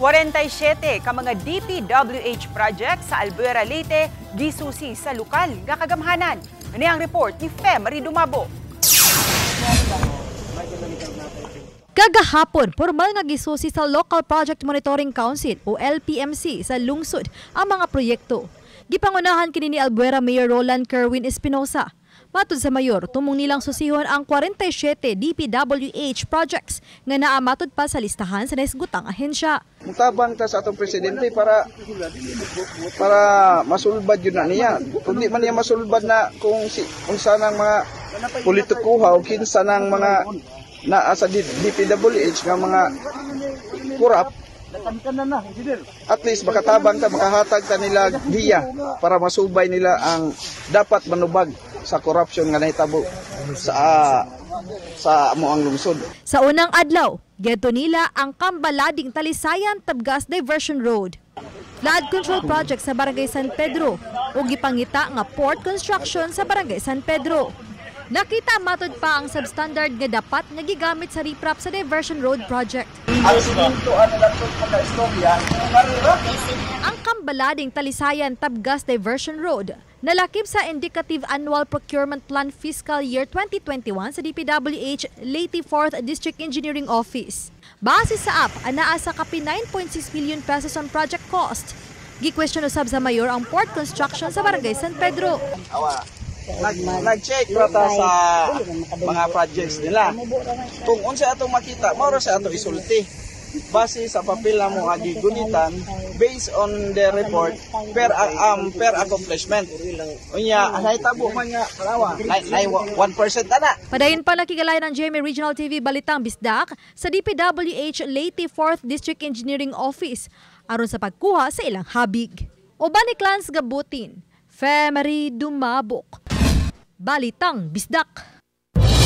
47 ka mga DPWH project sa Albuera, Leyte gisusi sa lokal nga kagamhanan. Ani ang report ni Fe Marie Dumabo. Kagahapon, formal nga gisusi sa Local Project Monitoring Council o LPMC sa lungsod ang mga proyekto. Gipangunahan kini ni Albuera Mayor Roland Kerwin Espinosa. Matud sa mayor, tumong nilang susihon ang 47 DPWH projects nga naa matud pa sa listahan sa nahisgutang ahensya. Mutabang ta sa atong presidente para masulbad yun na niya. Kung di man niya masulbad na kung si unsa nang mga politikuha o kinsa nang mga naa sa DPWH nga mga kurap, at least makatabang ta, makahatag ta nila giya para masubay nila ang dapat manubag sa corruption nga nahitabo sa amo ang lungsod. Sa unang adlaw, geto nila ang Kambalading Talisayan Tabgas Diversion Road, flood control project sa Barangay San Pedro ug gipangita nga port construction sa Barangay San Pedro. Nakita matod pa ang substandard nga dapat nga gigamit sa riprap sa Diversion Road Project. Ang siminto ano lang itong pagka-istorya. Ang Kambalading Talisayan Tabgas Diversion Road nalakip sa Indicative Annual Procurement Plan Fiscal Year 2021 sa DPWH Leyte 4th District Engineering Office. Base sa app, anaa sa kapin 9.6 million pesos on project cost. Gi-question usab sa mayor ang port construction sa Barangay San Pedro. Awa. Nag-check ra ta sa mga projects nila. Kung unsa atong makita, mao ra sa ato isulti. Base sa papel na mo gigunitan based on the report per accomplishment. Unya, nahitabo man nga kalawa, nay 1% ana. Padayon pa nakigalay ng GMA Regional TV Balitang Bisdak sa DPWH Leyte 4th District Engineering Office aron sa pagkuha sa ilang habig. Uban ni Clans Gabutin, Femery Dumabok. Balitang Bisdak.